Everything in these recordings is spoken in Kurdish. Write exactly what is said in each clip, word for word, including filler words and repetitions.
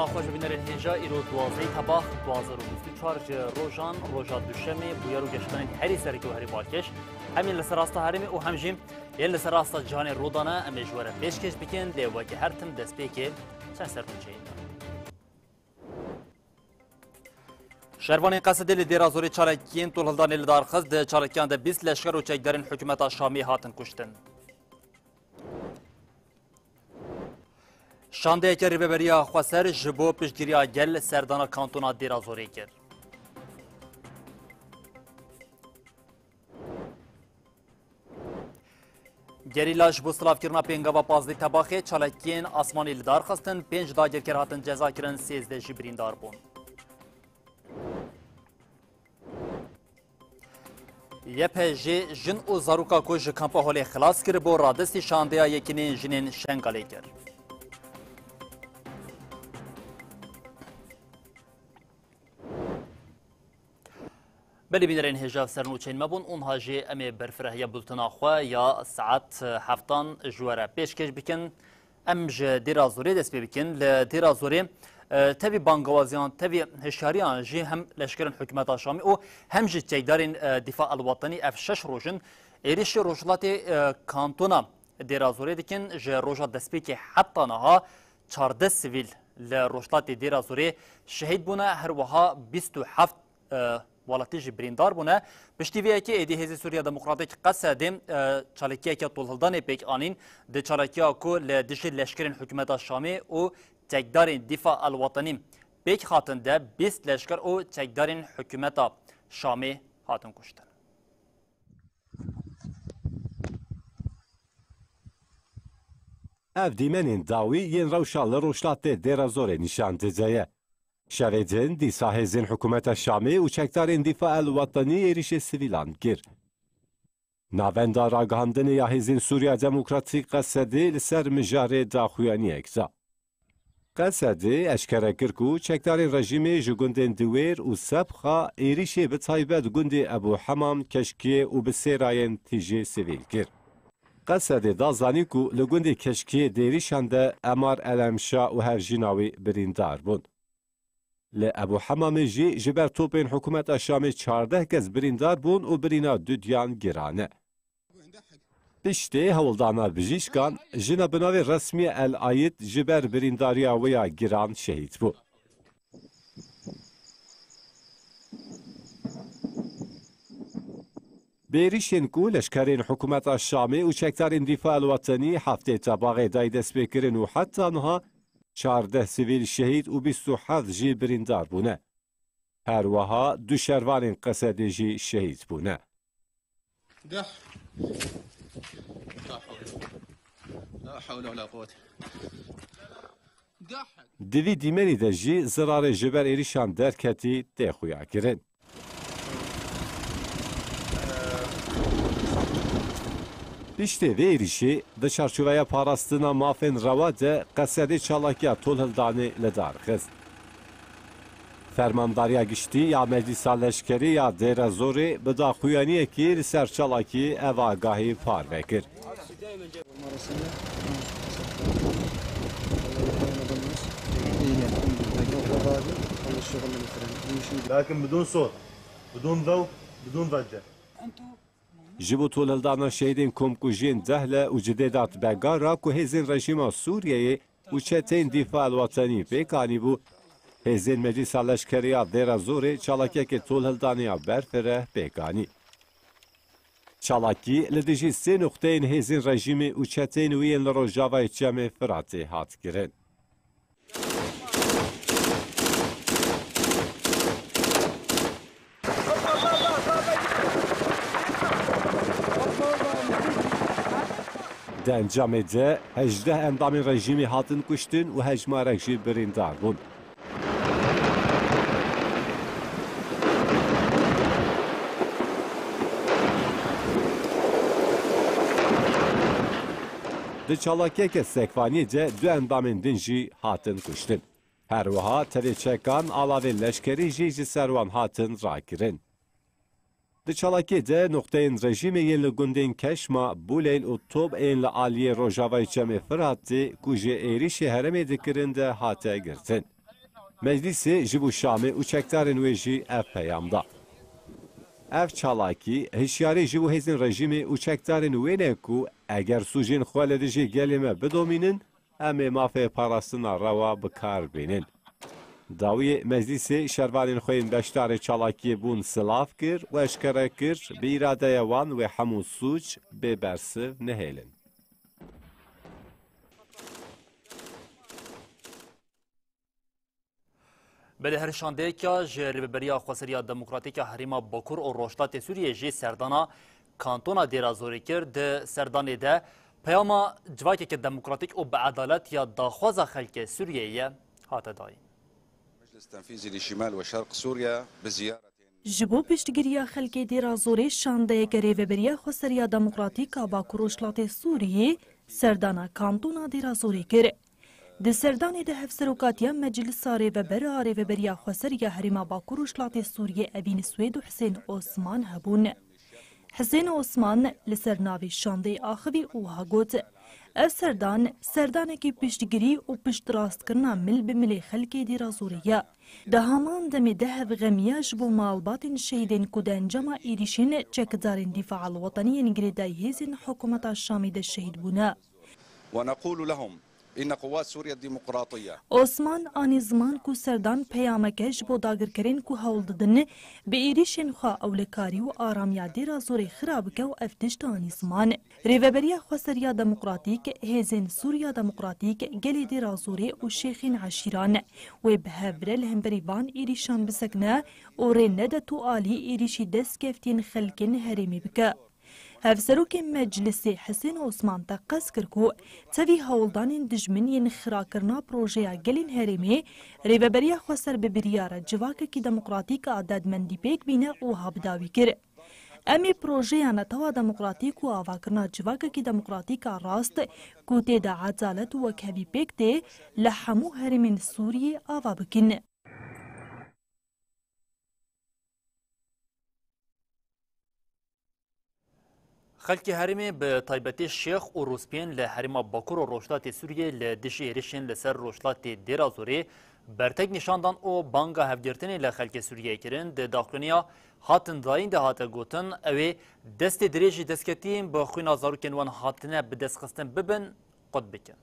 Xweş bînerên hêja, îro duwazdeh tebax du hezar û bîst û çar ji rojan, roja duşemê, bûyer û geştanên herî sereke û herî balkêş, hem yên li ser asta herêmê û hem jî yên li ser asta cîhanê rûdane, em ê ji we re pêşkêş bikin, lê weke her tim destpêkê çend sernûçeyên me. Şervanên Qesedê li Dêra Zorê çalakiyên tolhildanê li dar xist, di çalakiyan de bîst leşker û çekdarên hikûmeta Şamê hatin kuştin. Şandeyeke Rêveberiya Xweser ji bo piştgiriya gel serdana kantona Dêra Zorê kir. Gerîla ji bo silavkirina pêngava pazdeh tebaxê çalakiyên asmanî li dar xistin, pênc dagirker hatin cezakirin, sêzdeh jî birîndar bûn. Y P J jin û zaroka ku ji kampa Holê xilas kiribû, radestî şandeya Yekîneyên Jinên Şengalê kir. Belê bînerên hêja, sernûçeyên me bûn û niha jî em ê berfirehiya bultena xwe ya saet heftan ji we re pêşkêş bikin. Em ji Dêra Zorê dest pê bikin. Li Dêra Zorê, e, tevî bangewaziyan, tevî hişyariyan jî hem leşkerên hikûmeta Şamê û hem jî çekdarên, e, Dîfa el Wetenî ev şeş roj in êrişî rojhilatê, e, kantona Dêra Zorê dikin. Ji roja destpêkê heta niha çardeh sivîl li rojhilatê Dêra Zorê şehîd bûne, her wiha bîst û heft e, welatî jî birîndar bûne. Piştî vê yekê êdî Hêzên Sûriya Demokratîk Qesedê, e, çalakiyeke tolhildanê pêk anîn. Di çalakiya ku li dijî leşkerên hikûmeta Şamê û çekdarên Dîfa el Wetenî pêk hatin de bîst leşker û çekdarên hikûmeta Şamê hatin kuştin. Ev dîmenên dawî yên rewşa li rojhilatê Dêra Zorê nîşan dide ye. Şevê din dîsa hêzên hikûmeta Şamê û çekdarên Dîfa el Wetenî êrişê sivîlan kir. Navenda ragihandinê ya Hêzên Sûriya Demokratîk Qesedê li ser mijarê daxuyaniyek da. Qesedê eşkere kir ku çekdarên rejîmê ji gundên Diwêr û Sebxa êrişê bi taybet gundê Ebû Hemam, Keşkiyê û bi sêrayên tîjê sivîl kir. Qesedê da zanîn ku li gundê Keşkiyê di êrişan de Emar Elemşa û hevjîna wî birîndar bûn. Li Ebû Hemamê jî ji ber topên hikûmeta Şamê çardeh kes birîndar bûn û birîna dudiyan giran e. Piştê hewldana bijîşkan, jina bi navê resmî El Ayid ji ber birîndariya wê ya giran şehîd bû. Bi êrişên ku leşkerên hikûmeta Şamê û çekdarên Dîfa el Wetenî heftê Tebaxê dayî destpêkirin û heta niha çardeh sivîl şehîd û bîst û heft jî birîndar bûne. Her wiha du şervanên Qesedê jî şehîd bûne. دح. لا حول. لا حول ولا قوة. دح. Di vî dîmenî de jî zirarê ji ber êrişan derketî tê xuyakirin. Piştê vê êrişê, di çarçoveya parastina mafên rewa de Qesedê çalakiya tolhildanê li dar xist. Fermandariya Giştî ya Meclîsa Leşkerî ya Dêrezorê bi daxuyaniyekî li ser çalakî ev agahî parve kir. لكن بدون صوت، بدون ذوب، بدون ضجة. Ji bo tolhildana şehîdên komkujiyên Dehle û Cidêdat Begara ku hêzên rejîma Sûriyeyê û çeteyên Dîfa el Wetenî pêk anîbû, hêzên Meclîsa Leşkerî ya Dêrezorê çalakiyekê tolhildanê ya berfireh pêk anî. Çalakî li dijî sê nuqteyên hêzên rejîmê û çeteyên wî yên li rojavayê Çemê Firatê hat kirin. Di encamê de hejdeh endamên rejîmê hatin kuştin û hejmarek jî birîndar bûn. Di çalakiyeke sekvaniyê de du endamên din jî hatin kuştin. Her wiha tevê çekan alavên leşkerî jî ji ser wan hatin rakirin. Di çalakiyê de nuqteyên rejîmê yên li gundên Keşma, Bûleyl û Tob ên li aliyê rojavayê Çemê Firatê ku ji êrişê herêmê dikirin de hate girtin. Meclîsê ji bo Şamê û çekdarên wê jî ev peyam da. Ev çalakî hişyarî ji bo hêzên rejîmê û çekdarên wê ne ku eger sûcên xwe li dijî gelê me bidomînin, em ê mafê parastina rewa bi kar bînin. Dawiyê Meclîsê şervanên xwe yên beşdarê çalakiyê bûn silav kir û eşkere kir, bi îradeya wan wê hemû sûc bê bersiv nehêlin. Belê, her şandeyeke ji Rêveberiya Xweseriya Demokratîk a Herêma Bakur û Rojhilatê Sûriyê jî serdana kantona Dêra Zorê kir. Di serdanê de peyama civakeke demokratîk û bi edalet ya daxwaza xelkê Sûriyeyê ye hate dayîn. المجلس التنفيذي لشمال وشرق سوريا بزيارة Ji bo piştgiriya xelkê Dêra Zorê şandeyeke Rêveberiya Xweseriya Demokratîk a Bakur Rojhilatê Sûriyê serdana kantona Dêra Zorê kir. Di serdanê de Hevserokatiya Meclisa Rêveber a Rêveberiya Xweseriya Herêma Bakur Rojhilatê Sûriyê Evîn Swêd û Hisên Osman hebûn. Hisên Osman li ser navê şandeyê axivî û wiha got, ev serdan, serdanekî piştgirî û piştrastkirina mil bi milê xelkê Dêra Zorê ye. Di heman demê de hevxemiya ji bo malbatên şehîdên ku di encama êrîşên çekdarên Dîfa el Wetenî yên girêdayî hêzên hikûmeta Şamê de şehîd bûne. ونقول لهم إن قوات سوريا الديمقراطية Osman anî ziman ku serdan peyameke ji bo dagirkerên ku hewl didin bi êrîşên xwe ewlekarî û aramiya Dêra Zorê xira bike û ev tişt anî ziman. Rêveberiya Xweseriya Demokratîk, Hêzên Sûriya Demokratîk, gelê Dêra Zorê û şêxên eşîran wê bi hev re li hemberî van êrîşan bisekine û rê nede tu alî êrîşî destkeftiyên xelkên herêmê bike. Hevserokê Meclisê Hisên Osman teqez kir ku tevî hewldanên dijmin yên xirakirina projeya gelên herêmê, Rêveberiya Xweser bi biryara civakekî demokratîk a dadmendî pêk bîne û wiha bi dawî kir, em ê projeya netewa demokratîk û avakirina civakekî demokratîk a rast ku tê de edalet û wekhevî pêk tê li hemû herêmên Sûriyê ava bikin. Xelkê herêmê, bi taybetî şêx û rûspiyên li herêma Bakur û Rojhilatê Sûriyê li dijî êrişên li ser rojhilatê Dêra Zorê bertek nîşan dan û banga hevgirtinê li xelkê Sûriyeyê kirin. Di daxuyaniya hatin dayîn de hate gotin, ew ê destê dirêjî destkeftiyên bi xwîna zarokên wan hatine bidestxistin bibin, qut bikin.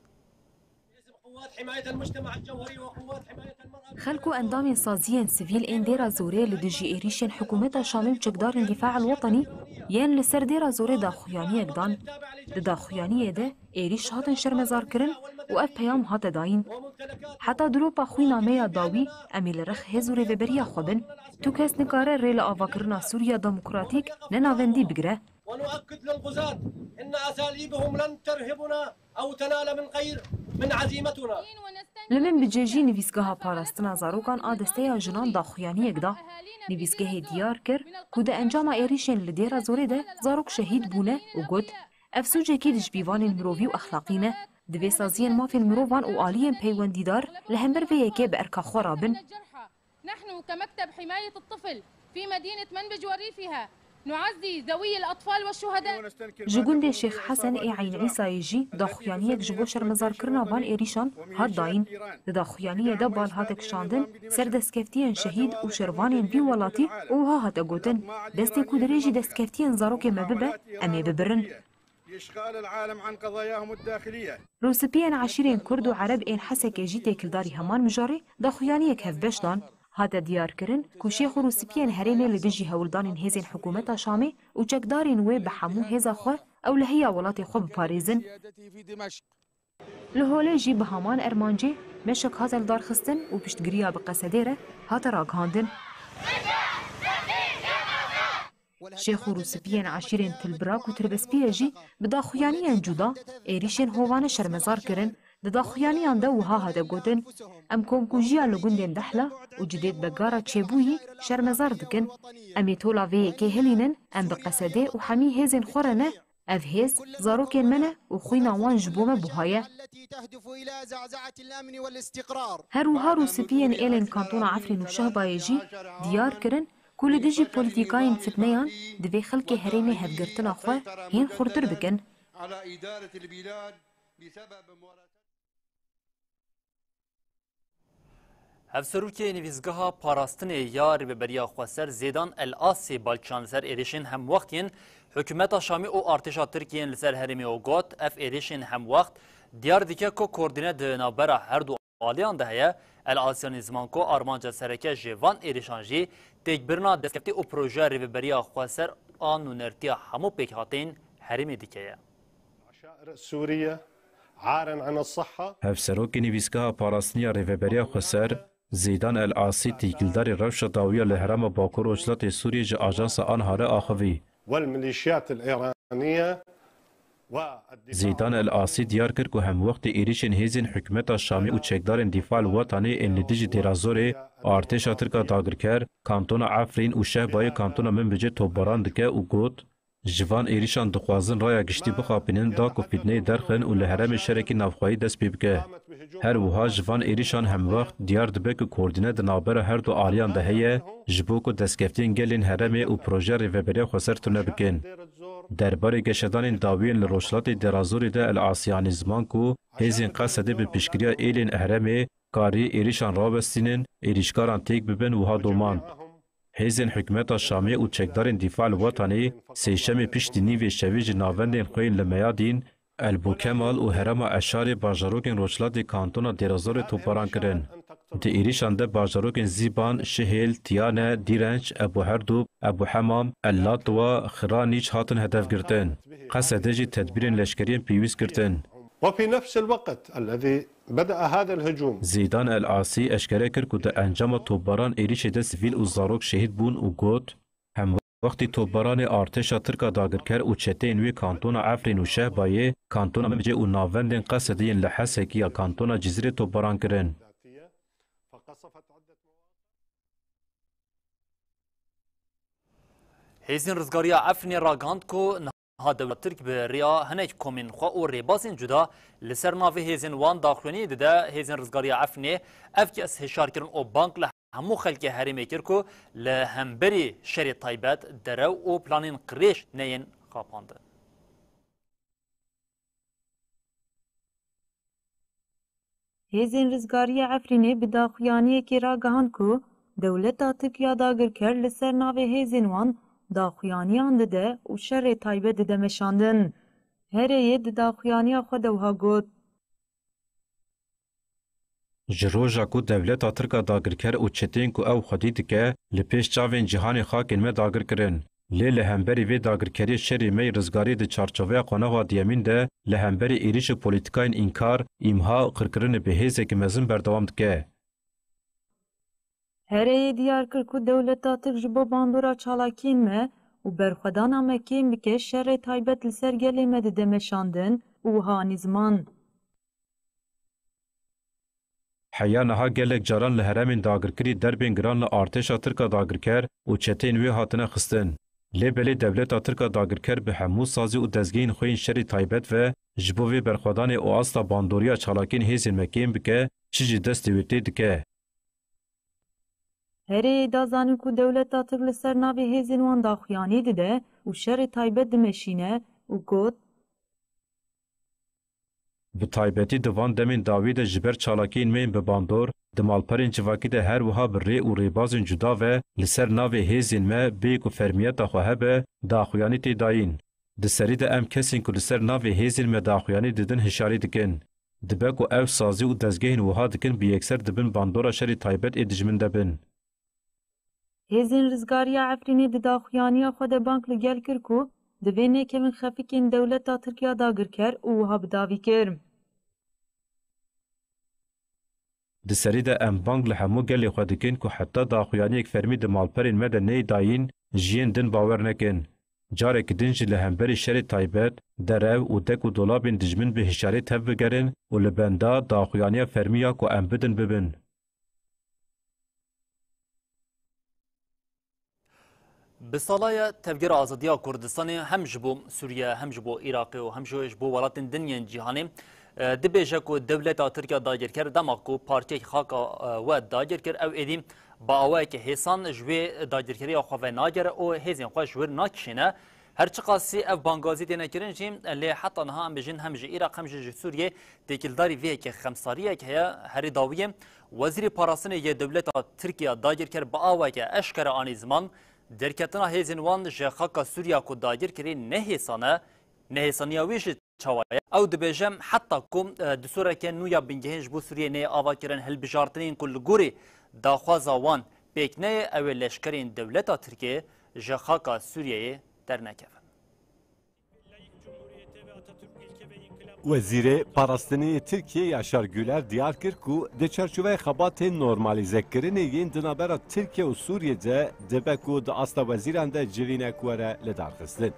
Xelk û endamên saziyên sivîl ên Dêra Zorê li dijî êrîşên hikûmeta Şamê û çekdarên Dîfa el Wetenî yên li ser Dêra Zorê daxuyaniyek dan. Di daxuyaniyê de êrîş hatin şermezarkirin û ev peyam hate dayîn. Heta diropa xwîna me ya dawî, em ê li rex hêz û rêveberiya xwe bin. Tu kes nikare rê li avakirina Sûriya Demokratîk ne navendî bigire. ونؤكد للغزاة إن أساليبهم لن ترهبنا أو تنال من غير من عزيمتنا. Li min bi cejî nivîsgeha parastina zarokan a Desteya Jinan daxuyaniyek da. Nivîsgehê diyar kir ku di encama êrîşên li Dêra Zorê de zarok şehîd bûne û got, ev sûcekî dijbîvanên mirovî û exlaqî ne. Divê saziyên mafên mirovan û aliyên peywendîdar li hember vê yekê bi erka xwe rabin. نحن كمكتب حماية الطفل في مدينة منبج وريفها نعزي ذوي الأطفال والشهداء. Ji gundê Şêx Hesen ê Eyn Îsayê jî daxuyaniyek ji bo şermezarkirina van êrîşan hat dayîn. Di daxuyaniyê de bal hate kişandin ser destkeftiyên şehîd û şervanên vî welatî û wiha hate gotin, destê ku dirêjî destkeftiyên zarokê me bibe, em ê bibirin. لإشغال العالم عن قضاياهم الداخلية. Rûspiyên eşîrên Kurd û Ereb ên Hesekê jî têkildarî heman mijarê daxuyaniyek hevbeş dan. Hate diyarkirin ku şêx û rûspiyên herêmê li dijî hewldanên hêzên hikûmeta Şamê û çekdarên wê bi hemû hêza xwe ewlehiya welatê xwe biparêzin. Li Holê jî bi heman ermancê meşek hate lidarxistin û piştgiriya bi Qesedê re hate ragihandin. Şêx û rûspiyên eşîrên Tilbirak û Tirbespiyê jî bi daxuyaniyên cuda êrîşên hovane şermezar kirin. Di daxuyaniyan de wiha hate gotin, em komkujiya li gundên Dehla û Cidêt Begara çêbûyî şermezar dikin. Em ê tola vê yekê hilînin, em bi Qesedê û hemî hêzên xwe re ne, ev hêz zarokên me ne û xwîna wan ji bo me buha ye. Her wiha rûspiyên êlên kantona Efrîn û Şehbayê jî diyar kirin ku li dijî polîtîkayên fitneyan divê xelkê herêmê hevgirtina xwe hîn xurtir bikin. على إدارة البلاد بسبب ممارسات Hevserokê Nivîsgeha Parastinê ya Rêveberiya Xweser Zêdan El Asî balkişan li ser êrişên hemwext yên hikûmeta Şamê û artêşa Tirkiyê yên li ser herêmê û got, ev êrişên hemwext diyar dike ku koordîne di navbera her du aliyan de heye. El Asî anî ziman ku armanca sereke ji van êrişan jî têkbirina destkeftî û projeya Rêveberiya Xweser a nûnertiya hemû pêkhateyên herêmê dike ye. العشائر السورية عارا عن الصحة. Hevserokê Nivîsgeha Parastinê ya Rêveberiya Xweser, Zeydan El Asî têkildarî rewşa dawiya li herêma Bakur Rojhilatê Sûriyê ji ajansa Anharê axivî. والميليشيات الإيرانية والدفاع Zeydan El Asî diyar kir ku hemwextê êrişên hêzên hikûmeta Şamê û çekdarên Dîfa El Wetanê ên li dijî Dêrazorê, artêşa Tirk a dagirker, kantona Efrîn û Şehbayê kantona Minbicê topbaran dike û got, Ji van êrişan dixwazin raya giştî bixapînin da ku fîtneyê derxin û li herêmê şerekî navxweyî dest pê bike. Her wiha ji van êrişan hemwext diyar dibe ku koordîne di navbera her du aliyan de heye ji bo ku destkeftiyên gelên herêmê û projeya Rêveberiya Xweser tune bikin. Derbarê geşedanên dawiyên li Rojhilatê Dêrazorê de El Asî anî ziman ku hêzên Qesedê bi piştgiriya êlên herêmê karî êrişan rawestînin, êrişkaran têk bibin wiha domand. Hêzên hikûmeta Şamê û çekdarên Dîfa El Wetanê sêşemê piştî nîvê şevê ji navendên xwe yên li Meyadîn, El Bûkemal û herêma Eşarê bajarokên rojhilatê kantona Dêrazorê topbaran kirin. Di êrişan de bajarokên Zîban, Şihêl, Tiyane, Dîrenç, Ebû Herdûb, Ebû Hemam, El Latwa, Xiranîç hatin hedefgirtin. Qesedê jî tedbîrên leşkerî yên pêwîst girtin. وفي نفس الوقت الذي بدأ هذا الهجوم Zeydan El Asî eşkere kir ku di encama topbaran êrişê de sivîl û zarok şehîd bûn û got, Hemwextî topbaranê artêşa Tirk a dagirker û çeteyên wê kantona Efrîn û Şehbayê, kantona Minbicê û navendên Qesedê yên li Hesekî ya kantona Cizîrê topbaran kirin. Hêzên Rizgariya Efrînê ragihand ku niha dewleta Tirk bi rêya hinek komên xwe û rêbazên cuda li ser navê hêzên wan daxuyaniyê dide. Hêzên Rizgariya Efrînê ev kes hişyar kirin û bang li hemû xelkê herêmê kir ku li hemberî şerê taybet derew û planên qirêj neyên xapandin. Hêzên Rizgariya Efrînê bi daxuyaniyekê ragihand ku dewleta Tirk ya dagirker li ser navê hêzên wan daxuyaniyan dide û şerê taybet dide meşandin. Herêyê di daxuyaniya xwe de wiha got, Ji roja ku dewleta Tirk a dagirker û çeteyên ku ew xwedî dike, li pêş çavên cîhanê xakên me dagir kirin. Lê li hemberî vê dagirkeriyê şerê me yê rizgariyê di çarçoveya qonaxa duyemîn de li hemberî êrîş û polîtîkayên înkar, îmha û qirkirinê bi hêzekî mezin berdewam dike. Herêyê diyar kir ku dewleta Tirk ji bo bandora çalakiyên me û berxwedana me kêm bike şerê taybet li ser gelê me dide meşandin û wiha anî ziman. Heya niha gelek caran li herêmên dagirkirî derbên giran li artêşa Tirk a dagirker û çeteyên wê hatine xistin. Lê belê dewleta Tirk a dagirker bi hemû sazî û dezgehên xwe yên şerê taybet ve ji bo vê berxwedanê û asta bandoriya çalakiyên hêzên me kêm bike, çi jî destê wê tê dike. Herêyê da zanîn ku dewleta Tirk li ser navê hêzên wan daxuyanî dide û şerê taybet dimeşîne û got, Bi taybetî di van demên dawî de ji ber çalakiyên me yên bi bandor, di malperên civakî de her wiha bi rê û rêbazên cuda ve li ser navê hêzên me bêyî ku fermiyeta xwe hebe, daxuyanî tê dayîn. Di serî de em kesên ku li ser navê hêzên me daxuyanî didin hişyarî dikin. Dibe ku ew sazî û dezgehên wiha dikin bi yekser di bin bandora şerê taybet ê dijmin de bin. Hêzên Rizgariya Efrînê di daxuyaniya xwe de bang li gel kir ku divê nekevin xefikên dewleta Tirk ya dagirker û wiha bi dawî kir. Di serî de em bang li hemû gelê xwe dikin ku heta daxuyaniyek fermî di malperên me de neyê dayîn, ji yên din bawer nekin. Careke din jî li hemberî şerê taybet, derew û dek û dolabên dijmin bi hişyarî tev bigerin û li benda daxuyaniya fermî ya ku em bidin bibin. Bi sala ye Tevgera Azadiya Kurdistanê hem ji bo Sûriye, hem ji bo Iraqê û hem jî ji bo welatên din yên cîhanê, e, dibêje ku dewleta Tirk ya dagirker dema ku parçeyek xaka, e, we dagir kir, ew êdî bi awayeke hêsan ji wê dagirkeriya xwe venagere û hêzên xwe ji wir nakişêne. Her çiqasî ev bangazî têne kirin jî, lê heta niha em bêjin hem ji Iraq hem jî ji Sûriyê têkildarî vê yekê xemsariyek heye. Herî dawiyê, Wezîrê Parastinê yê dewleta Tirkiye dagirker bi aweke eşkere anî ziman, derketina hêzên wan ji xaka Sûriya ku dagir kirî ne hêsan e, nehêsaniya wî jî çawa ye? Ew dibêje, heta ku, e, destûreke nû ya bingehîn ji bo Sûriyeyê neyê avakirin, hilbijartinên ku li gorî daxwaza wan pêk neyê, ew ê leşkerên dewleta Tirkiyê ji xaka Sûriyeyê dernekevin. Wezîrê Parastinê yê Tirkiyê Yaşar Güler diyar kir ku di çarçoveyê xebatên normalîzekirinê yên di navbera Tirkiye û Sûriyê de dibe ku di asta wezîran de civînek were lidarxistin.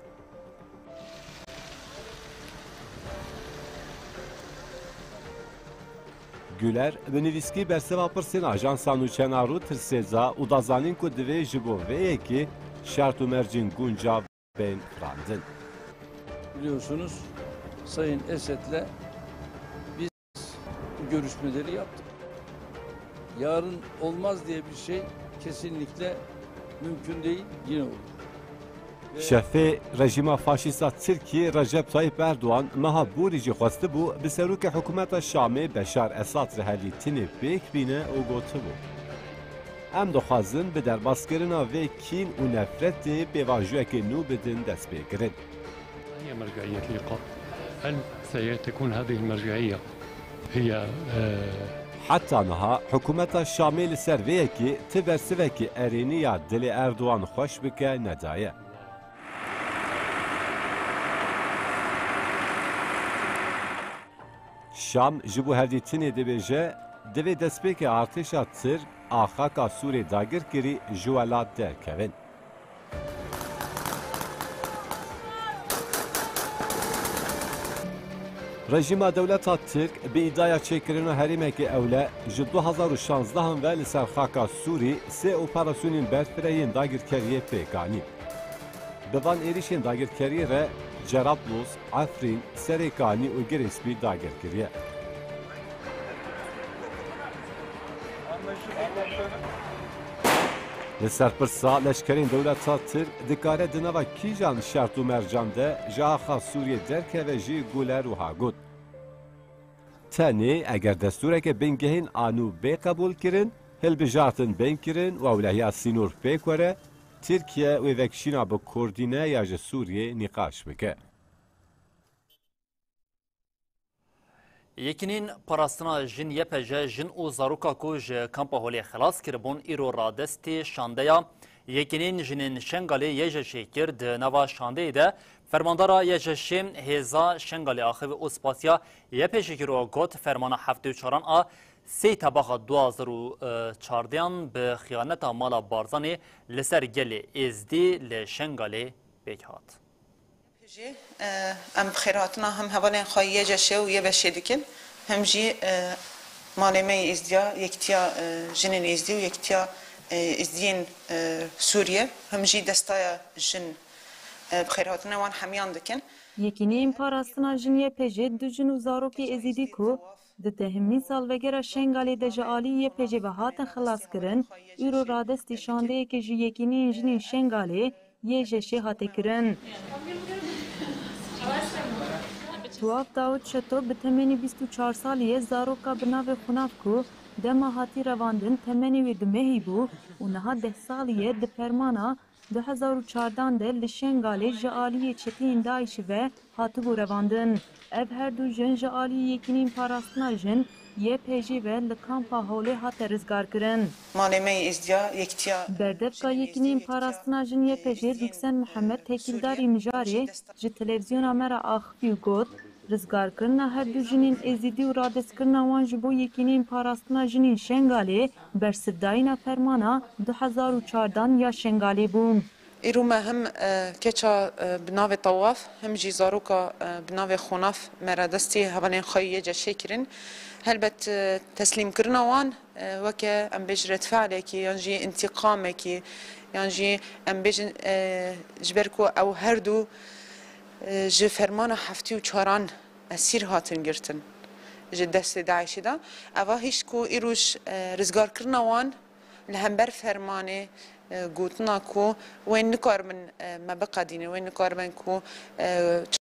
Güler bi nivîskî bersiva pirsên ajansa nûçe Reutersê da û da zanîn ku divê ji bo vê yekê şert û mercên guncav bên firandin. Biliyorsunuz, Sayın Esed'le biz bu görüşmeleri yaptık. Yarın olmaz diye bir şey kesinlikle mümkün değil, yine olur. Şefê rejîma faşîst a Tirkiyê Recep Tayyip Erdogan meha borî jî xwestibû bi serokê hikûmeta Şamê Beşar Esad re hevdîtinê pêk bîne û gotibû, Em dixwazin bi derbaskirina vê kîn û nefretê pêvajoyekê nû bidin destpêkirin. هي مرجعية اللقاء. هل ستكون هذه المرجعية هي، آه، Heta niha hikûmeta Şamê li ser vê yekê ti bersivekî erênî ya dilê Erdogan xweş bike nedaye. Şam ji bo hevdîtinê dibêje, divê destpêkê artêşa Tirk a xaka Sûrê dagirkirî ji welat derkevin. Rejîma dewleta Tirk bi îdiaya çêkirina herêmekî ewle ji du hazar û şanzdehan ve li ser xaka Sûrî sê operasyonên berfirehiyên dagirkeriyê pêk anî. Bi van êrîşên dagirkeriyê re Cerablus, Efrîn, Serê Kanî û Girê Spî dagir kiriye. Li ser pirsa leşkerên dewleta Tirk dikare di nava kîjan şert û mercan de ji axa Sûriyê derkeve jî Guler wiha got, Tenê eger destûreke bingehîn a nû bê qebûlkirin, hilbijartin bên kirin û ewlehiya sînor pêk were, Tirkiye wê vekişîna bi kurdî ne ya ji Sûriyê nîqaş bike. Yekînên Parastina Jin Y P J jin û zaroka ku ji kampa Holê xelas kiribûn, îro radestî şandeya Yekînên Jinên Şengalê Y J Şê kir. Di nava şandeyê de fermandara Y J Şê hêza Şengalê axivî û spasiya Y P J kir û got, fermana heftê û çaran a sê tebaxa du hazar û çardeyan bi xiyaneta mala Barzanî li ser gelê Êzdî li Şengalê pêk hat. Jê, e, em bi xêrhatina him hevalên xwe Y J Ş û Y B Ş dikin, him jî, e, malê me yê Êzdiya, Yekîtiya, e, Jinên Êzdî û Yekîtiya, e, Êzdiyên, e, Sûriye, him jî Destaya Jin, e, bi xêrhatina wan hemiyan dikin. Yekîneyên Parastina Jin Y P J du jin û zarokê Êzidî ku di tehemîn salvegera Şengalê de ji alî Y P J ve hatin xelaskirin, îro radestî şandeyeke ji Yekîneyên Jinên Şengalê, Y J Ş hate kirin. Tuaf Dawud Şeto bi temenî bîst û çar salî ye, zaroka bi navê Xunaf ku dema hatî revandin temenê wê du mehî bû û niha deh salî ye di fermana du hezar û çardan de li Şengalê ji aliyê çeteyên DAIŞ'î ve hatibû revandin. Ev her du jin ji aliyê Yekîneyên Parastina Jin, Y P J ve li kampa Hewlê hate rizgarkirin. Malê me yê Êzdiya, Yekîtiya Berdevka Yekîneyên Parastina Jin Y P J Dûksen Mihemed têkildarî mijarê ji televîzyona me re axivî û got, rizgarkirina her du jinên Êzidî û radestkirina wan ji bo Yekîneyên Parastina Jinên Şengalê bersivdayîna fermana du hezar û çardan ya Şengalê bû. Îro me him, e, keça, e, bi navê Tewaf, him jî zaroka, e, bi navê Xonaf me re destî hevalên xwe yê Y J Ş kirin. Helbet, e, teslîmkirina wan, e, weke em bêjin redfealekî yan jî întîqamekî yan jî em bêjin, e, ji ber ku ew her du, e, ji fermana heftê û çaran esîr hatin girtin ji destê DAIŞ'ê de. Eva hişt ku îroj, e, rizgarkirina wan Li hember fermanê, e, gotina ku wê nikaribin, e, me biqedînin, wê nikaribin ku, e,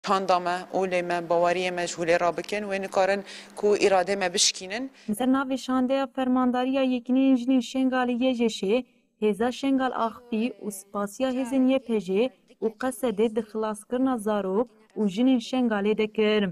çanda me, olê me, baweriyê me ji holê rabikin, wê nikarin ku îradê me bişkînin. Li ser navê şandeya Fermandariya Yekîneyên Jinên Şengalê Y J Ş, Hêza Şengal Axifî û spasiya hêzên Y P J û Qesedê di xilaskirina zarok û jinên Şengalê de kir.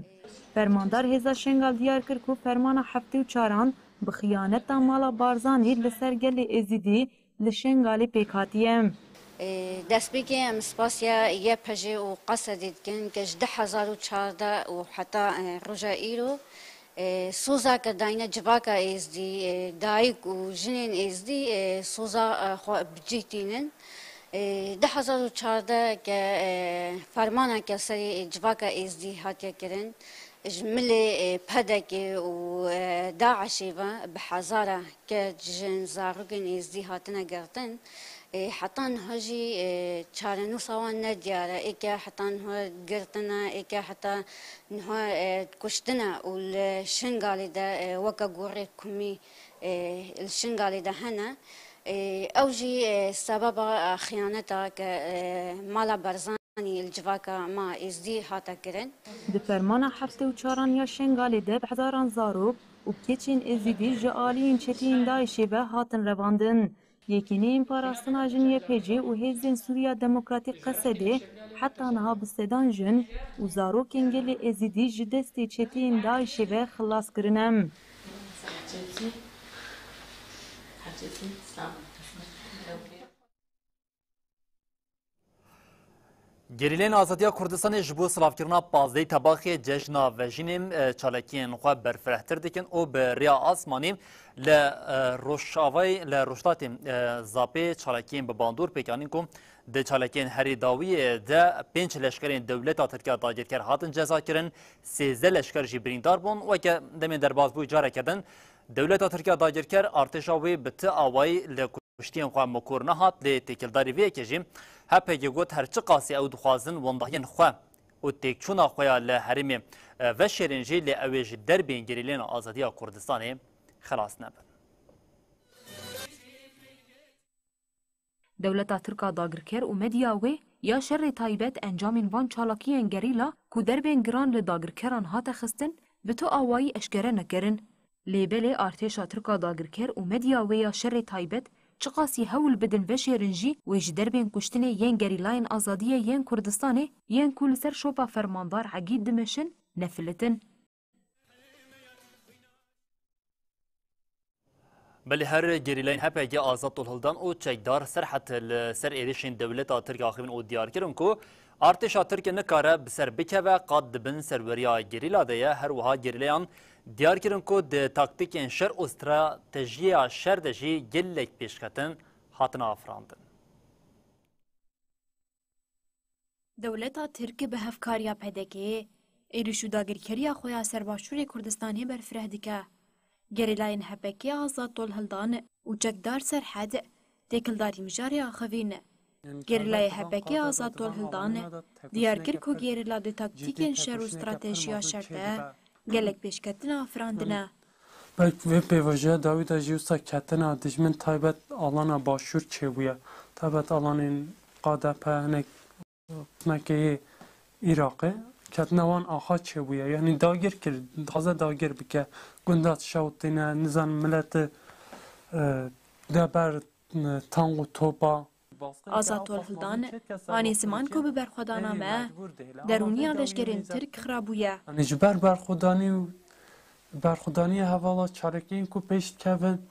Fermandar Hêza Şengal diyar kir ku fermana heftê û çaran bi xiyaneta mala Barzanî li ser gelê Êzidî li Şengalê pêk hatiye. Ê, destpêkê em spasiya Y P J û Qesedê dikin ke ji du hezar û çardeh û heta, e, roja îro, e, soza ke dayne civaka Êzdî, e, dayik û jinên Êzdî, e, soza, e, xwe bi cih tînin. E, du hezar û çardeh ke, e, fermana ke serê, e, civaka Êzdî hatiye kirin, ji milê, e, P D K û, e, DAIŞê ve bi hezara ke jin zarokên Êzdî hatine girtin, e, heta niha jî, e, çarenûsa wan nediyar e. Ê ke heta niha girtine, ê ke heta niha, e, kuştine û li Şingalê de, e, weke gorê kumî, e, li Şingalê de hene. E, ew jî, e, sebeba, e, xiyaneta ke, e, mala Barzanî li civaka me Êzdî hate kirin. Di fermana heftê û çaran ya Şengalê de bi hezaran zarok û keçên Êzidî ji aliyên çeteyên DAIŞê ve hatin revandin. Yekîneyên Parastina Jin Y P J û Hêzên Sûriya Demokratîk Qesedê heta niha bi sedan jin û zarokên gelê Êzidî ji destê çeteyên DAIŞê ve xilas kirine. Gerîleyên Azadiya Kurdistanê ji bo silavkirina pazdehê Tebaxê cejna vejînê, e, çalakiyên xwe berfirehtir dikin û bi rêya asmanî li, e, rojavayê, li rojhilatê, e, Zapê çalakiyên bi bandor pêk anîn ku di çalakiyên herî dawiyê de pênc leşkerên dewleta Tirk ya dagirker hatin cezakirin, sêzdeh leşker jî birîndar bûn. Weke demên derbas bû careke din, dewleta Tirk ya dagirker artêşa wê bi ti awayî li kuştiyên xwe mikor nehat, lê têkildarî vê yekê jî H P G got, her çiqasî ew dixwazin wendahiyên xwe û têkçûna xwe ya li herêmê, e, veşêrin jî, lê ew ê ji derbên gerîleyên azadiya Kurdistanê xilas nebin. Dewleta Tirk a dagirker û medya wê ya şerê taybet encamên van çalakiyên gerîla ku derbên giran li dagirkeran hate xistin, bi tu awayî eşkere nekirin. Lê belê artêşa Tirk a dagirker û medya wê ya şerê taybet çiqasî hewl bidin veşêrin jî, wê ji derbên kuştinê yên gerîlayên azadiyê yên Kurdistanê yên ku li ser şopa fermandar Egîd dimeşin, nefilitin. Belê her gerîlayên H P G Azad Tolhildan û Çekdar Serhed li ser êrişên dewleta Tirk axivîn û diyar kirin ku artêşa Tirk nikare bi ser bikeve, qad di bin serweriya gerîla de ye. Her wiha gerîlayan diyar kirin ku di taktîkên şer û stratejiya şer de jî gelek pêşketin hatine afirandin. Dewleta Tirk bi hevkariya P D K'ê êrîş û dagirkeriya xwe ya ser Başûrê Kurdistanê berfireh dike. Gerîlayên H P K Azad Tolhildan û Çekdar Serhed têkildarî mijarê axivîn. Gerîlayê H P K Azad Tolhildan diyar kir ku gerîla di taktîkên şer û stratejiya şer de gelek pêşketin afirandine. Belk vê pêvajoya dawî de jî wisa ketina dijmin taybet alana başûr çêbûye. Taybet alanên K D P hinek hinekê yê Iraqê ketine wan axa çêbûye. Yanî dagir kir, dixwaze dagir bike. Gunda şewitîne, nizan mileti, e, de ber, e, tang û topa. Azad Tolhildan anî ziman ku bi berxwedana me derûniya leşkerên Tirk xira bûye. Yanî ji ber berxwedanî û berxwedaniya hevala çalakiyên ku pêş dikevin,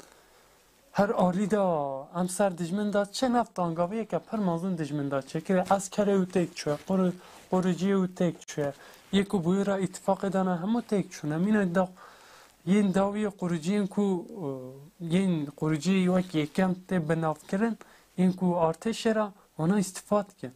her alî de em ser dijmin de çi neft angaviyeke pir mezin dijmin de çêkirî. Eskerê û têk çûye, quru-, quruciyê û têk çûye. Yê ku bûyera îtifaqê dana hemû têk çûne. Mîna da yên dawiyê quruciyên ku, e, yên quruciyê wek yekem tê binavkirin, yên ku artêşê re wana îstifa dikin.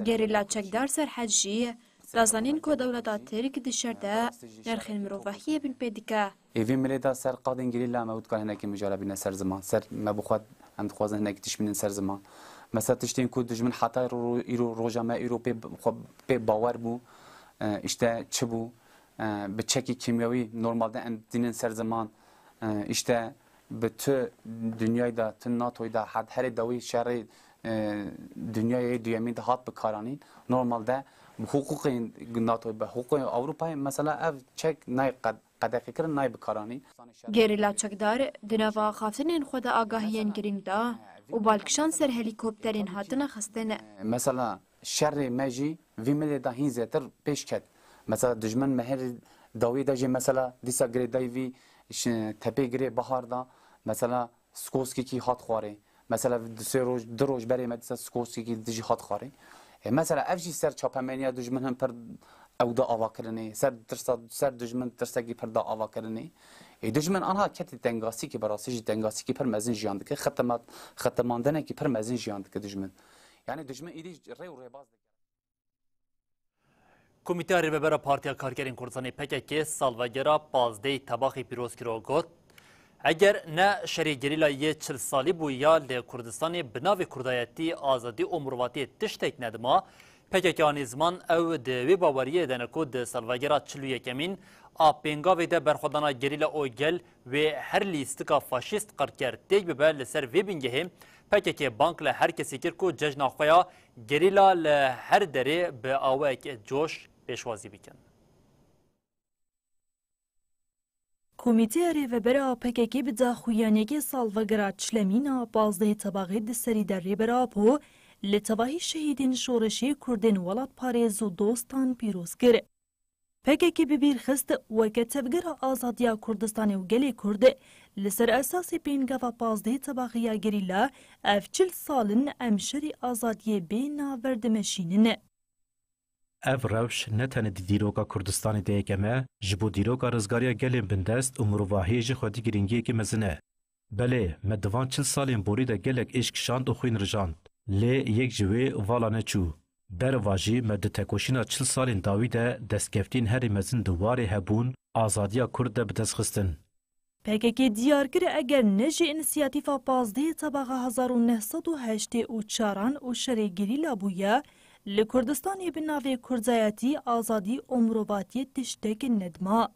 Gerîla Çekdar Serhed jî da zanîn ku dewleta Tirk di şer de nirxên mirovahiyê binpê dike. Ê vê milê de ser qadên gerîla me û dikar hinekî mijara bîne ser ziman. Ser me bi xwe em dixwazin hinekî tişt bînin ser ziman. Mesela tiştên ku dijmin heta îro, îro roja me îro pê xwe pê bawer bû, e, îşte çi bû, e, bi çekî kîmyewî normalde em dînin ser ziman, e, îşte Bi tu dinyayê de, tu NATOyê de, her, herê dawî şerê, e, dinyayê duyemîn de hat bikaranîn. Normalde bi hiqûqên NATOyê, bi hiqûqên Ewropayê, mesela ev çek nayê qed-, qedexe kirin, nayê bikaranîn. Gerîla çekdar di nava axaftinên xwe de agahiyên girîng da û balkişan ser helîkopterên hatine xistin. Mesela şerê me jî vî milê de hîn zêtir pêş ket. Mesela dijmin me herî dawî de jî mesela dîsa girêdayî vî şi-, tepê girê bahar da mesela Skoskekî hat xwarê. Mesela di sê roj, du roj berê me dîsa Skoskekî dijî hat xwarê. E, mesela ev jî ser çapemeniya dijmin hin pir ew da ava kirinê. Ser tirsa, ser dijmin tirsekî pir da ava kirinê. E, dijmin anha ketî tengasîkî, bi rastî jî tengasîkî pir mezin jiyan dike. Xetemat-, xetemandenekî pir mezin jiyan dike dijmin. Yani dijmin îdî rê û rêbaz dike. Komîteya Rêvebera Partiya Karkerên Kurdistanê P K K salvegera pazdehê Tebaxê pîroz kir û got, eger ne şerê gerîla yê çil salî bû ya li Kurdistanê bi navê kurdayetî, azadî û mirovatiyê tiştek nedima, P K K anî ziman ew di wê baweriyê de ne ku di salvegera çil û yekemîn a pêngavê de berxwedana gerîla û gel wê her lîstika faşîst qirker têk bibe. Li ser vê bingehê P K K bang li her kesî kir ku cejna xwe ya gerîla li her derê bi awayek coş pêşwazî bikin. Komîteya Rêvebere a P K K bi daxuyaniyekê salvegera çilemîn a pazdehê Tebaxê di serî de Rêber Apo li tevahî şehîdên şoreşê Kurdên welatparêz û dostan pîroz kir. P K K bi bîr xist, weke tevgera azadiya Kurdistanê û gelê Kurd, li ser esasê pêngava pazdehê Tebaxê ya gerîla, ev çil sal in em şerê azadiyê bê nav berdimeşînin. Ev rewş ne tenê di dîroka Kurdistanê de yek e, ji bo dîroka rizgariya gelên bindest û mirovahiyê jî xwedî girîngiyekî mezin e. Belê, me di van çil salên borî de gelek êş kişand û xwîn rijand. Lê yek ji wê vala neçû. Berevajî me di tekoşîna çil salên dawî de destkeftiyên herî mezin di warê hebûn, azadiya Kurd de bi dest xistin. P K K diyar kir, eger ne ji însiyatîfa pazdehê Tebaxa hezar û neh sed û heştê û çaran û şerê gerîla bûye, li Kurdistanê bi navê kurdayetî, azadî û mirovatiyê tiştek nedima.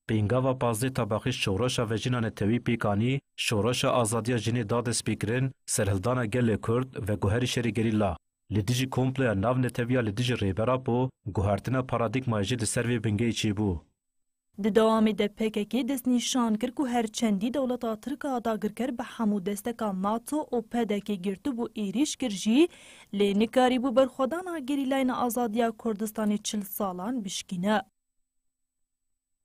Pêngava pazdehê Tebaxê şoreşa vejîna netewî pêk anî, şoreşa azadiya jinê da destpêkirin, serhildana gelê Kurd, veguherî şerê gerîla. Li dijî komploya navneteviya li dijî Rêber Apo, guhertina paradîgmayê jî li ser vê bingehê çêbû. Di dewamê de P K K destnîşan kir ku her çendî dewleta Tirk a dagirker bi hemû desteka NATO û P D K girtibû êrîş kir jî, lê nikarîbû berxwedana gerîlayên azadiya Kurdistanê çil salan bişkîne.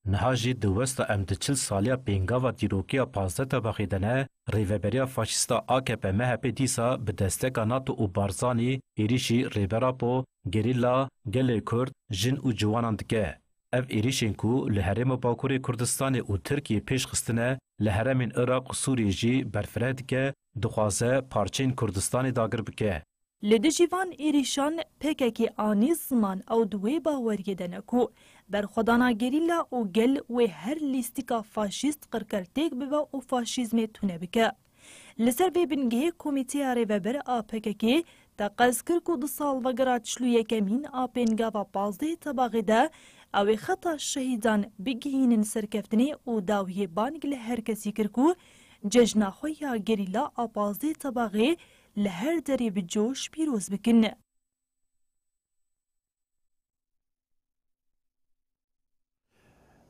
Niha jî di westa em di çil saliya pêngava dîrokiya pazdeh Tebaxê de ne, rêveberiya faşîsta A K P M H P dîsa bi desteka NATO û Barzanî êrîşî Rêber Apo, gerîla, gelê Kurd, jin û ciwanan dike. Ev êrîşên ku li Herêma Bakurê Kurdistanê û Tirkiyê pêş xistine, li herêmên Iraq û Sûriyê jî berfireh dike, dixwaze parçeyên Kurdistanê dagir bike. Li dijî van êrîşan P K K anî ziman ew di wê baweriyê de ne ku berxwedana gerîla û gel wê her lîstika faşîst qirker têk bibe û faşîzmê tune bike. Li ser vê bingehê Komîteya Rêveber a P K K teqez kir ku di salvegera çil û yekemîn a pêngava pazdehê Tebaxê de ew ê xeta şehîdan bigihînin serkeftinê û dawiyê bang li her kesî kir ku cejna xwe ya gerîla a pazdehê Tebaxê li her derê bi coş pîroz bikin.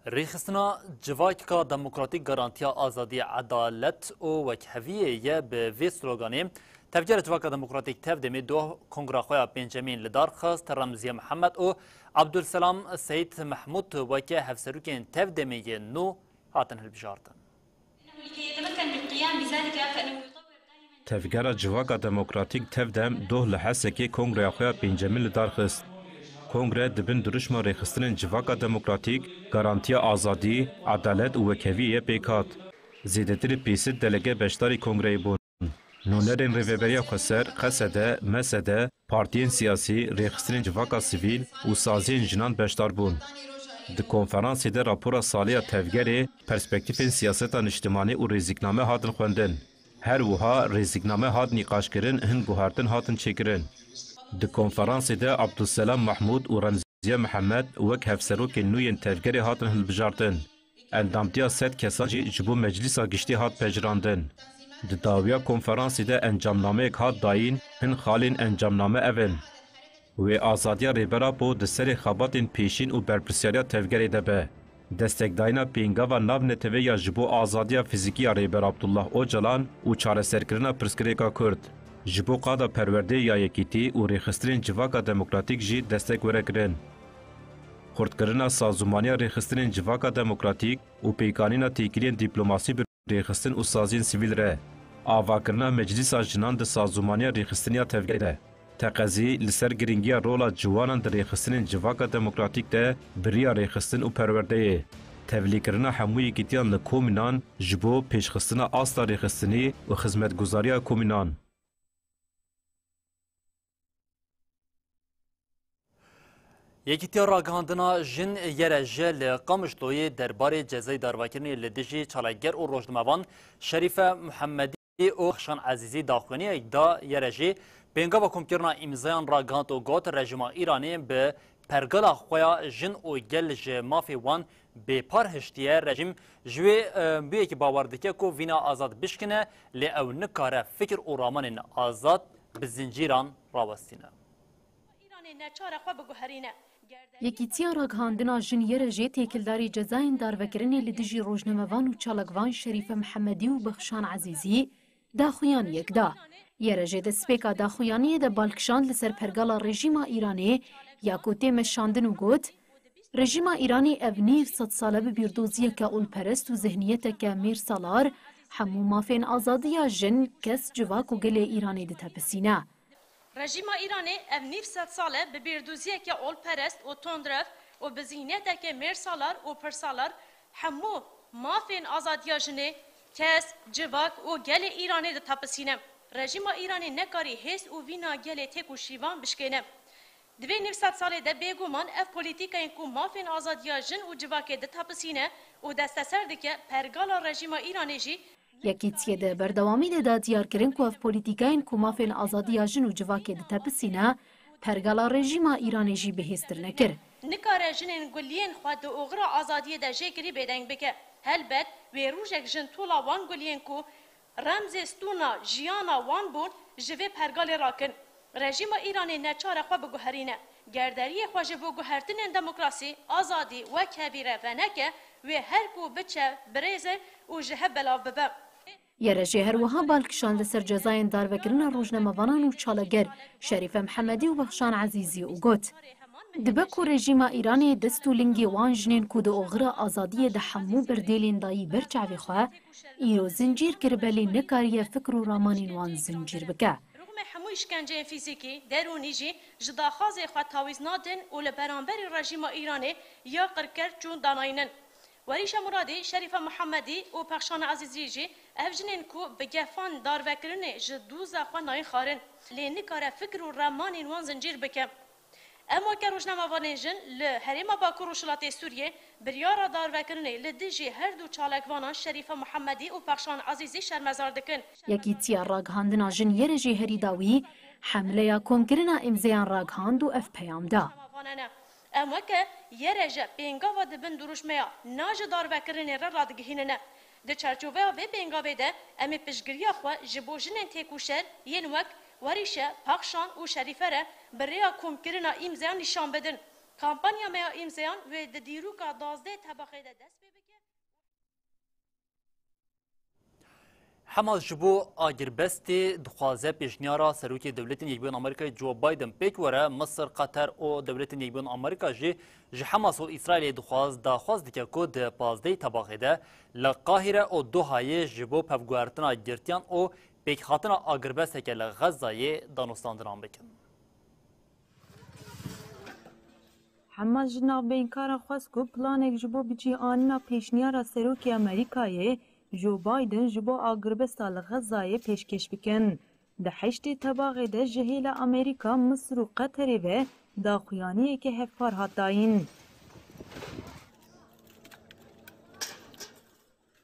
Rêxistina Civaka Demokratîk Garantiya Azadî, Edalet û Wekheviyê ye. Bi vê sloganê Tevgera Civaka Demokratîk TEV-DEMê doh kongra xwe ya pêncemîn li dar xist. Remziye Mihemed û Abdulselam Seyîd Mehmûd weke hevserokên TEV-DEMê yên nû hatin hilbijartin. Tevgera Civaka Demokratîk TEV-DEM doh li Hesekê kongreya xwe ya pêncemîn li dar xist. Kongre di bin dirûşma rêxistinên Civaka Demokratîk, Garantiya Azadî, Edalet û Wekheviyê ye pêk hat. Zêdetirî pênc sed delege beşdarî kongreyê bûn. Nûnerên Rêveberiya Xweser, Q S D, M S D, partiyên siyasî, rêxistinên civaka sivîl û saziyên jinan beşdar bûn. Di konferansê de rapora salê ya tevgerê, perspektîfên siyaseta niştimanî û rêzîkname hatin xwendin. Her wiha rêzîkname hat nîqaşkirin, hin guhertin hatin çêkirin. Di konferansê de Abdulselam Mahmûd û Remziye Mihemed wek hevserokên nû yên tevgerê hatin hilbijartin. Endamtiya sed kesan jî ji bo Meclîsa Giştî hat pejirandin. Di dawiya konferansê de encamnameyek hat dayîn, hin xalên encamname ev in. Wê azadiya Rêber Apo di serê xebatên pêşîn û berpirsyariya tevgerê de be. Destekdayîna pêngava navnetewê ya ji bo azadiya fizîkî ya Rêber Abdullah Ocalan û çareserkirina pirsgirêka Kurd, ji bo qada perwerdeyê ya yekîtî û rêxistinên Civaka Demokratîk jî destek were kirin. Xurtkirina sazûmaniya rêxistinên Civaka Demokratîk û pêkanîna têkiliyên dîplomasî bi rêxistin û saziyên sivîl re. Avakirina Meclîsa Jinan di sazûmaniya rêxistinê ya tevgerê de. Teqezî li ser girîngiya rola ciwanan di rêxistinên Civaka Demokratîk de bi riya rêxistin û perwerdeyê. Tevlîkirina hemû yekîtiyan li komînan ji bo pêşxistina asta rêxistinî û xizmetguzariya komînan. Yekîtiya Ragihandina Jin, Y R J, li Qamişloyê derbarê cezayê darvekirinê li dijî çalakger û rojnamevan Şerîfe Muhemmedî û Xşan Ezîzî daxuyaniyek da. Y R J pêngava komkirina îmzayan ragihand û got, rejîma Îranê bi pergala xwe ya jin û gel ji mafê wan bêpar hiştiye. Rejîm ji wê, e, bûyekî bawer dike ku vîna azad bişkine, lê ew nikare fikir û ramanên azad bi zincîran rawestîne. Îranê neçare xwe biguherîne. Yekîtiya Ragihandina Jin Y R J têkildarî cezayên darvekirinê li dijî rojnamevan û çalakvan Şerîfe Mihemedî û Bexşan Ezîzî daxuyaniyek da. Y R J di spêka daxuyaniyê de bal kişand li ser pergala rejîma Îranê ya ku tê meşandin û got, Rejîma Îranê ev nîv sed sal e bi bîrdoziyeke olperest û zihniyeteke mêrsalar hemû mafên azadiya jin, kes, civak û gelê Îranê ditepisîne. Rejîma Îranê ev nîv sed sal e bi bîrdoziyeke olperest û tundrev û bi zihniyeteke mêrsalar û pirsalar hemû mafên azadiya jinê, kes, civak û gelê Îranê ditepisîne. Rejîma Îranê nekarî hêz û vîna gelê têkoşîvan bişkêne. Di vê nîv sed salê de bêguman ev polîtîkayên ku mafên azadiya jin û civakê ditepisîne û desteser dike, pergala rejîma Îranê jî Yekîtiyê di berdewamî de da diyarkirin ku ev polîtîkayên ku mafên azadiya jin û civakê ditepisîne, pergala rejîma Îranê jî bihêztir nekir. Nikare jinên guliyên xwe di oxira azadiyê de jêkirî bêdeng bike. Helbet, wê rojek jin tola wan guliyên ku remzê stûna jiyana wan bûn, ji vê pergalê rakin. Rejîma Îranê neçare xwe biguherîne. Ger deriyê xwe ji bo guhertinên demokrasî, azadî, wekhevî re veneke, wê her ku biçe birêze û ji hev belav bibe. Y R J her wiha bal kişand li ser cezayên darvekirina rojnamevanan û çalager Şerîfe Mihemedî û Bexşan Ezîzî û got, Dibe ku rejîma Îranê dest û lingê wan jinên ku di oxira azadiyê de hemû berdêlên dayî ber çavê xwe, îro zincîr kiribe lê nekariye fikr û ramanên wan zincîr bike. Rûxmê hemû îşkenceyên fîzîkî, derûnî jî ji daxwazê xwe tawîz nadin û li beramberî rejîma Îranê ya qirker çûn danayînin. Werîşe Muradî, Şerîfe Muhemedî û Pexşan Ezîzî jî ev jinên ku bi gefan darvekirinê ji dûza xwe nayîn xwarin. Lê nikare fikr û ramanên wan zincîr bike. Em weke rojnamevanên jin li Herêma Bakur Rojhilatê Sûriyê biryara darvekirinê li dijî her du çalakvanan Şerîfe Muhemedî û Pexşan Ezîzî şermezar dikin. Yekîtiya Ragihandina Jin Y R J herî dawî hemleya komkirina îmzeyan ragihand û ev peyam da. Em weke Y R J pêngava di bin dirûşmeya na ji darvekirinê re radigihînine. Di çarçoveya vê pêngavê de em ê piştgiriya xwe ji bo jinên têkoşer yên wek Werîşe, Pexşan û Şerîfe re bi rêya komkirina îmzeyan nîşan bidin. Kampanya me ya îmzeyan wê di dîroka duwazdeh Tebaxê de dest pê bike. Hamas ji bo agirbestê dixwaze pêşniyara Serokê Dewletên Yekbûyên Amerîkayê Joe Biden pêk were. Misir, Qeter û Dewletên Yekbûyên Amerîka jî ji Hamas û Îsraîlê dixwaz, daxwaz dike ku di pazdehê Tebaxê de li Qahîre û Dohayê ji bo pevguhertina girtiyan û pêkhatina agirbesteke li Xezayê danûstandinan bikin. Hamas ji navbeynkara xwest ku planek ji bo bi cih anîna pêşniyara Serokê Amerîkayê Joe Biden ji bo agirbesta li Xezayê pêşkêş bikin. Di heştê Tebaxê de ji hêla Amerîka, Misir û Qeterê ve daxuyaniyeke hevpar hat dayîn.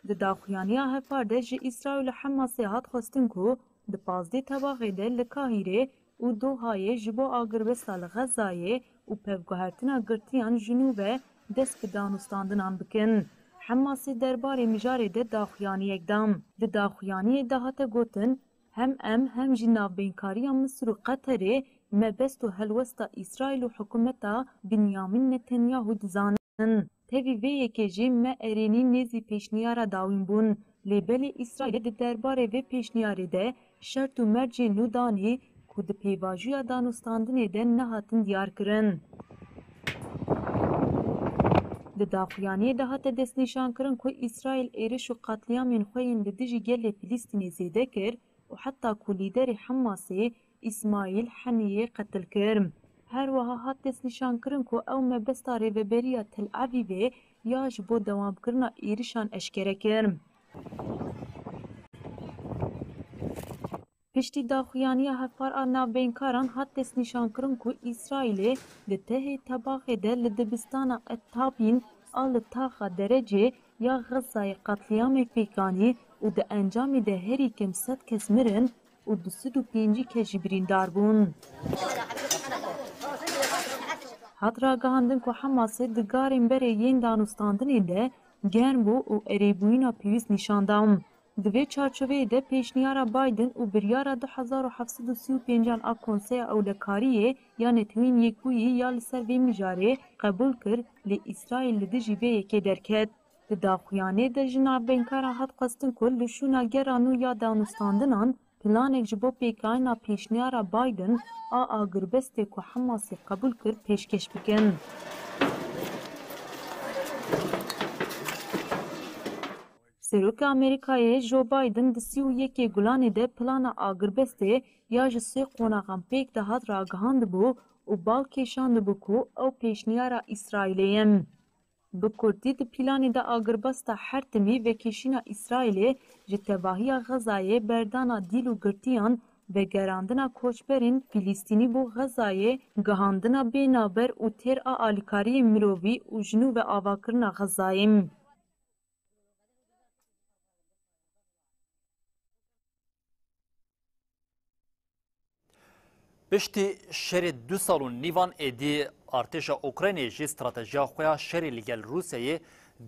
Di daxuyaniya hevpar de ji Îsraîl û Hamasê hat xwestin ku di pazdeh Tebaxê de li Kahîrê û Dohayê ji bo agirbesta li Xezayê û pevguhertina girtiyan ji nû ve dest bi danûstandinan bikin. Hemasê derbarê mijarê de daxuyaniyek da. Di daxuyaniyê de hate gotin, hem em hem jî navbeynkariya Misir û Qeterê mebest û helwesta Îsraîl û hikûmeta Binyamîn Netanyahu dizanin. Tevî vê yekê jî me erênî nêzî pêşniyara dawîn bûn. Lê belê Îsraîlê di derbarê vê pêşniyarê de şert û mercên nû danî ku di pêvajoya danûstandinê de nehatin diyar kirin. Di daxuyaniyê de hate destnîşankirin ku Îsraîl êriş û qetlîamên xwe yên li dijî gelê Filîstînê zêde kir û heta ku lîderê Hemasê Îsmaîl Heniyê qetil kir. Her wiha hat destnîşankirin ku ew mebesta rêveberiya Tel Avîvê ya ji bo dewamkirina êrişan eşkere kir. Piştî daxuyaniya hevpar a navbeynkar hat destnîşankirin ku Îsraîlê di tehê Tebaxê de li dibistana Ettabîn a li taxa Derecê ya Xezayê qetlîamê pêk anî û di encamê de herî kêm sed kes mirin û du sed û pêncî kes jî birîndar bûn. Hat ragihandin ku Hemasê di garên berê yên danûstandinê de germ bû û erêbûyîna pêwîst nîşan da. Di vê çarçoveyê de pêşniyara Biden û biryara du hezar û heft sed û sî û pêncan a Konseya Ewlekariyê ya Netewên Yekbûyî ya li ser vê mijarê qebûl kir, lê Îsraîl li dijî vê yekê derket. Di daxuyanê de ji navbeynkara hat xwestin ku li şûna gera nû ya danûstandinan planek ji bo pêkanîna pêşniyara Biden a agirbestê ku Hemasê qebûl kir pêşkêş bikin. Serokê Amerîkayê Joe Biden di sî û yekê Gulanê de plana agirbestê ya ji sê qonaxan pêk dihat ragihandibû û bal kêşandibû ku ew pêşniyara Îsraîlê ye. Bi kurtî, di planê de agirbesta her timî vekêşîna Îsraîlê ji tevahiya Xezayê, berdana dîl û girtiyan, vegerandina koçberên Filîstînî bo Xezayê, gihandina bê navber û têr a alîkariyên mirovî û ji nû ve avakirina Xezayê. Piştî şerê du sal û nîvan êdî artêşa Ukraynayê jî stratejiya xwe ya şerê li gel Rûsyayê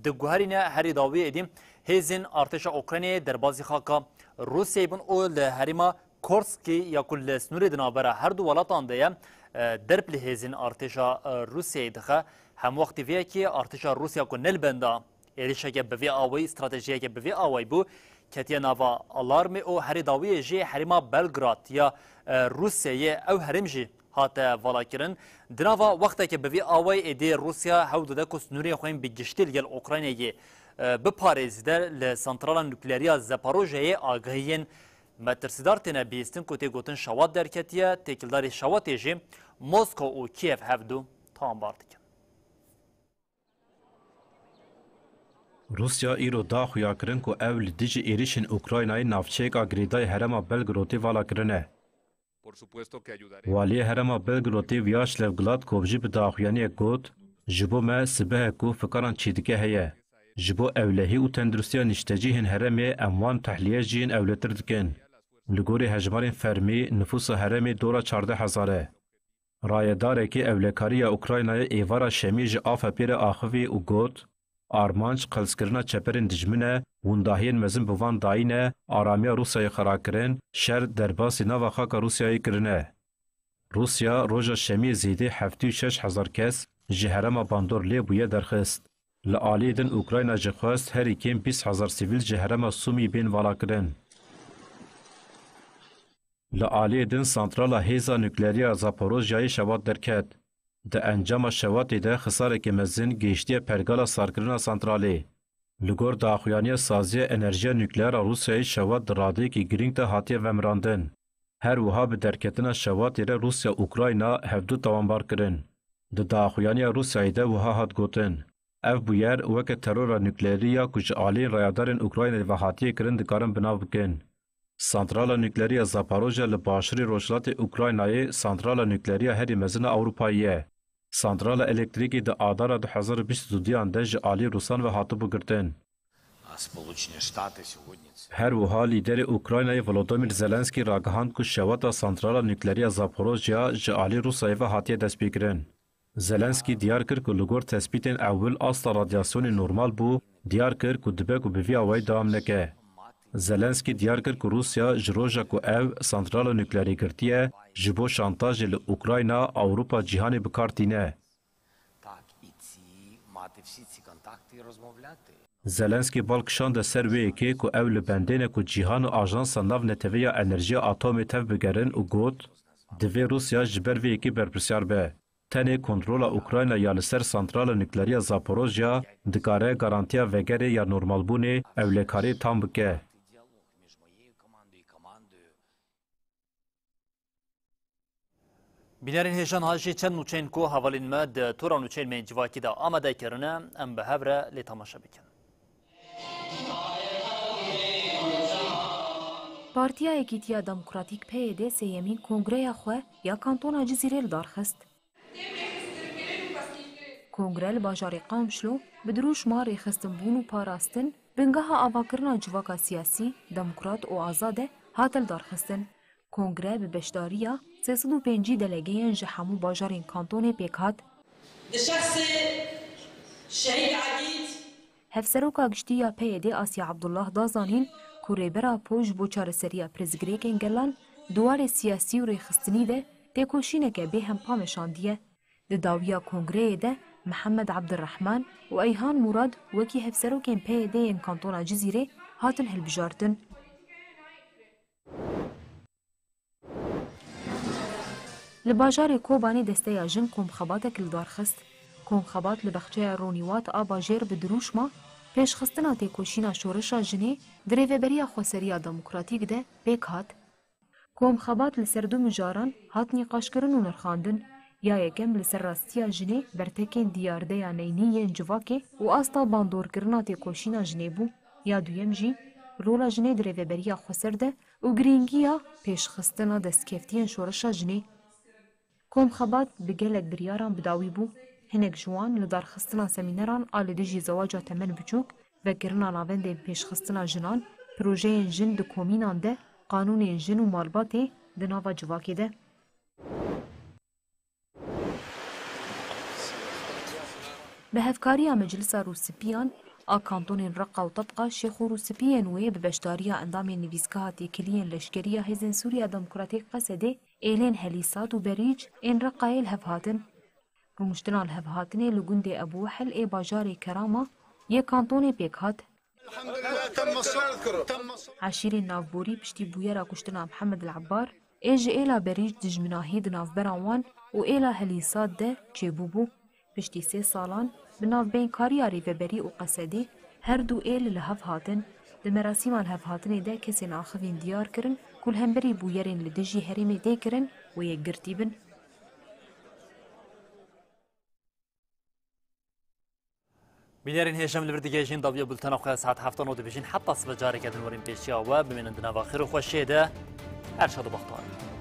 diguherîne. Herî dawî êdî hêzên artêşa Ukraynayê derbazî xaka Rûsyayê bûn û li herêma Korskî ya ku li sînorê di navbera her du welatan de ye, e, derb li hêzên artêşa, e, Rûsyayê dixe. Hemwextî vê yekê artêşa Rûsya ku ne li benda êrişeke bi vê awayî, stratejiyeke bi vê awayî bû, ketiye nava alarmê û herî dawiyê jî herêma Belgrad ya, e, Rûsyayê, ew herêm jî hate valakirin. Di nava wexteke bi vê awayî êdî Rûsya hewl dide ku sînorên xwe yên bi giştî li gel Ukraynayê, e, biparêzî de li santrala nukleerî ya Zaporojyeyê agahiyên metirsîdar têne bihîstin ku tê gotin şewat derketiye, têkildarî şewatê jî Moskow û Kîev hevdu tawanbar dikin. Rûsya îro da xuyakirin ku ew li dijî êrişên Ukraynayê navçeyeka girêdayî herêma Belgrodê vala kirine. Waliyê herêma Belgrodê Vyacheslav Gladkov jî bi daxuyaniyek got, ji bo me sibehe ku fikaran çêdike heye. Ji bo ewlehî û tenduristiya niştecihên herêmê em wan tehliyê jî yên ewletir dikin. Li gorî hejmarên fermî, nifûsa herêmê dora çardeh hezar e. Rayedarekî ewlekarî ya Ukraynayê êvara şemiyê ji A F Pê re axivî û got, armanc qelskirina çeperên dijmin e, windahiyên mezin bi van dayî ne, aramiya Rûsyayê xirakirin, şer derbasî nava xaka Rûsyayê kirine. Rûsya roja şemiyê zêdê heftê û şeş hezar kes ji herêma bandor lê bûye derxist. Li aliyê din Ukrayna jî xwest herî kêm bîst hezar sivîl ji herêma Sumî bên valakirin. Li aliyê din santrala hêza nukleerî ya Zaporojyayê şewat derket. Di encama şewatê de xisareke mezin gihiştiye pergala sarkirina santralê. Li gor daxuyaniya Saziya Enerjiya Nukleer a Rûsyayê şewat di radeyekî girîng de hatiye vemirandin. Her wiha bi derketina şewatê re Rûsya û Ukrayna hevdu tawanbar kirin. Di daxuyaniya Rûsyayê de wiha hat gotin, ev bûyer weke terora nukleerî ya ku ji aliyên rayedarên Ukraynayê ve hatiye kirin dikarin bi nav bikin. Santrala nukleerî ya Zaporojye li başûrê rojhilatê Ukraynayê santrala nukleerî ya herî mezin a Ewropayê ye. Santrala elektrîkê di adara du hezar û bîst û duyan de ji alî Rûsan ve hatibû girtin. А Сполучені Штати сьогодні це Her wiha lîderê Ukraynayê Volodymyr Zelenskî ragihand ku şewata santrala nukleerî ya Zaporojye ji alî Rûsayê ve hatiye destpêkirin. Zelenskî diyar kir ku li gor tespîtên ewil asta radyasyonê normal bû, diyar kir ku dibe ku bi vî awayî dewam neke. Zelenskî diyar kir ku Rûsya ji roja ku ew santrala nukleerê girtiye, ji bo şantajê li Ukrayna, Ewropa cîhanê bi kar tîne. Tak, i ci mate vsi ci kontakti rozmowljate. Zelenskî bal kişande ser wê yekê ku ew li bendê ne ku cîhan û ajansa navnetewî ya enerjiya atomê tev bigerin û got, divê Rûsya ji ber vê yekê berpirsiyar be. Tenê kontrola Ukrayna ya li ser santrala nukleerî ya Zaporojya dikare garantiya vegerê ya normalbûnê ewlekariyê tam bike. Bînerên hêja, niha jî çend nûçeyên ku hevalên me di tora nûçeyên me yên civakî de amade kirine, em bi hev re lê temaşe bikin. Partiya Yekîtiya Demokratîk P Y D sêyemîn kongreya xwe ya Kantona Cizîrê li dar xist. Kongre li bajarê Qamşlo bi dirûşma rêxistinbûn û parastin, bingeha avakirina civaka siyasî, demokrat û azad e, hate lidarxistin. Kongre bi beşdariya sê sed û pêncî delegeyên ji hemû bajarên kantonê pêk hat. Di şexsê Şehîd Edîd. Hevseroka Giştî ya P Y D Asya Abdullah da zanîn ku Rêbera Po ji bo çareseriya pirsgirêkên gelan di warê siyasî û rêxistinî de têkoşîneke bêhempa meşandiye. Di dawiya kongreyê de Mihemed Abdirehman û Eyhan Murad wekî hevserokên P Y D yên kantona Cizîrê hatin hilbijartin. Li bajarê Kobanê desteya jin komxebatek li dar xist. Komxebat li bexçeya Ronîwat a bajêr bi dirûşma pêşxistina têkoşîna şoreşa jinê di Rêveberiya Xweseriya Demokratîk de pêk hat. Komxebat li ser du mijaran hat nîqaşkirin û nirxandin. Ya yekem li ser rastiya jinê bertekên diyardeya neynî yên civakê û asta bandorkirina têkoşîna jinê bû. Ya duyem jî rola jinê di Rêveberiya Xweser de û girîngiya pêşxistina destkeftiyên şoreşa jinê. Komxebat bi gelek biryaran bi dawî bû. Hinek ji wan li darxistina semîneran a li dijî zewaca temen biçûk, vekirina navendên pêşxistina jinan, projeyên jin di komînan de, qanûnên jin û malbatê di nava civakê de. Bi hevkariya Meclisa Rûspiyan a kantonên Reqa û Tebqa, şêx û rûspiyên wê bi beşdariya endamên nivîsgeha têkiliyên leşkerî ya Hêzên Sûriya Demokratîk, Qesedê, êlên Helîsat û Berîc ên Reqayê li hev hatin. Rûniştina li hev hatinê li gundê Ebû Wehel ê bajarê Kerama yê kantonê pêk hat. Eşîrên navborî piştî bûyera kuştina Mihemed El Ebbar ê ji êla Berîc dijminahî di navbera wan û êla Helîsat de çêbûbû. Piştî sê salan bi navbeynkariya Rêveberî û Qesedê her du êl li hev hatin. Di merasîma lihevhatinê de kesên axivîn diyar kirin ku li hemberî bûyerên li dijî herêmê tê kirin wê yekgirtî bin. Bînerên hêja, em li vir digihêjin dawiya bultena xwe ya saet heftan û dibêjin heta sibe careke din werin pêşiya we, bimînin di nava xêr û xweşiyê de. Her şad û bextewar.